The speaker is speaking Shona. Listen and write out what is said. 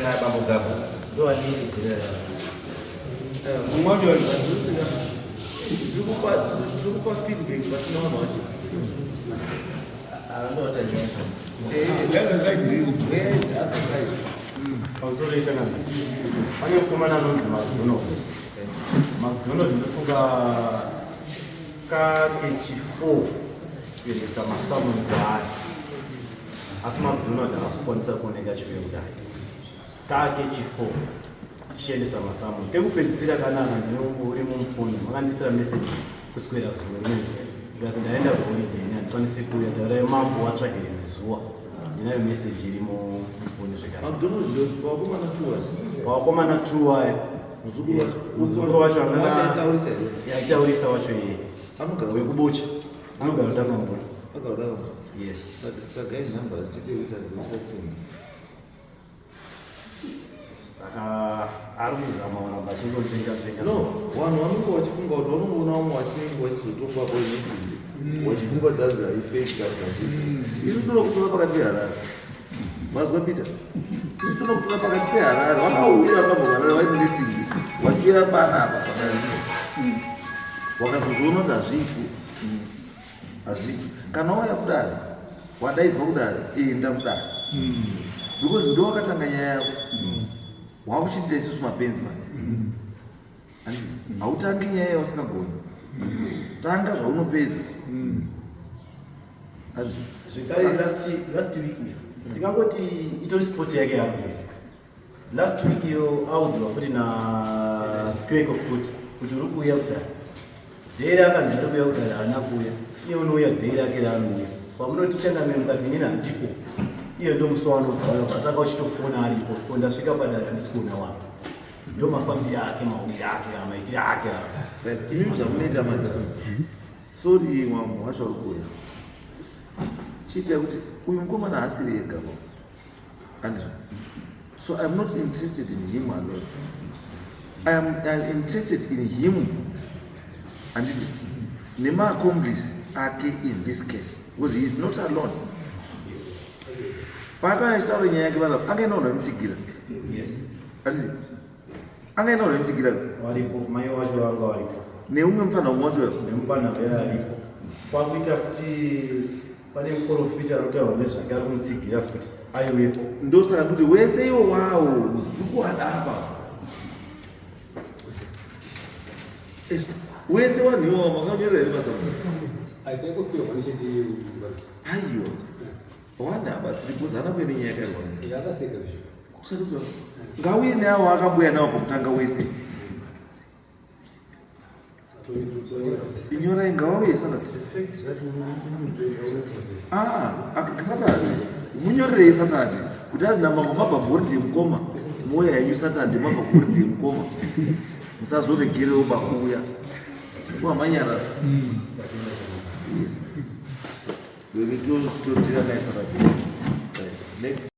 nabambo Gabo ndovaniridzira. Mumwe wacho tiri kupa feedback vasina vanhu vacho. Pamusoro ichanana pane mukomana anonzi McDonald. McDonald ndofunga kakechi4 kuendesa masamoni kwaari, asi McDonald haasi kukwanisa kuoneka chiuya kudai. Kakechi4 tichiendesa masamoni kekupedzisira kanana, uri mumufoni makandisira meseji kuswera zuva rimwe, ndikazi ndaenda kuholiday, ini handikwanisi kuuya, taurai mambo watsvagire zuva. Ndinayo meseji iri mufoni zvekare. McDonald vakomana two acho. Vakomana two ayo. Muzukuru wacho. Muzukuru wacho. Wacho aitaurisa here? Aitaurisa wacho iye. Anogara wekubocha, anogara kutanga mvura. Agara kutanga. Yes. Tsvagai nhamba tiite interview sasimba. Saka ari kuzama kuramba achingotsvenga tsvenga. No, vanhu vanonge vachifunga kuti vanongoona vamwe vachinenge vachizotongwa poinesimbi, vachifunga kuti hanzi haifeki kana zvazviita. Isu toda kutora pakati peHarare, mazwa Peter? Isu toda kutora pakati peHarare. Vakauya vakabva kuHarare vaine nesimbi, vachiuya panapa padariro, vakazozviona kuti hazviitwi, hazviitwi. Kana wauya kudare, wadaidzwa kudare, enda kudare, because ndo wakatanga nyaya yako. Wakuchiitira isusu mapenzi manje. Handiti hautangi nyaya yausingagoni, tanga zvaunopedza. Handiti? Zvekare last week, ndingangoti itori sports yake yakutoita. Last week iyo audzwa futi na clerk of court kuti uri kuuya kudare. Day rakanzi ari kuuya kudare haana kuuya. Iye unouya day rake raanouya. Pamunoti changamire mukati inini handipo, iye ndo musi waanobva patanga uchitofona aripo ko, ndasvika padare handisi kuona wako. Ndo mafambiro ake, maumiro ake, maitiro ake aya. Right, imimi zvamunoita manje, sorry, wamwe wacho vari kuuya, chiitai kuti uyu mukomana haasiri ega ba. Andrew, so I'm not interested in him alone. I'm interested in him, handiti, nemaaccomplice ake in this case, because he is not alone. Paakauya achitaura nyaya yake vanhu angaenda vanhu vaimutsigira. Yes. Handiti angaenda vanhu vaimutsigira? Varipo, mai wacho vanga varipo. Neumwe mufana umwe wacho. Nemufana uya aripo. Kwakuita kuti pane muprofita anotaurwa nezvake ari kumutsigira futi, aiwepo. Ndosaka kuti wese iwo wawo ndikuwada apa. Wese wanhu iwawo makanyorera here masamu? Aitaikopiwa nechete. Aiwa, wani habatsiri because haana kuve nenyaya yakarwa. Yakaseka zvo. Kusati kuti ngauye neawo akambuya nawo pakutanga wese. Inyorai, ngavauye Saturday. Ah, Saturday munyorerei Saturday kuti azi namambo mabva kuholiday, mukoma mouya henyu Saturday, mabva kuholiday mukoma, musazoregerewo pakuuya wamanyarara. Yes, totira naye Saturday. Right. Next.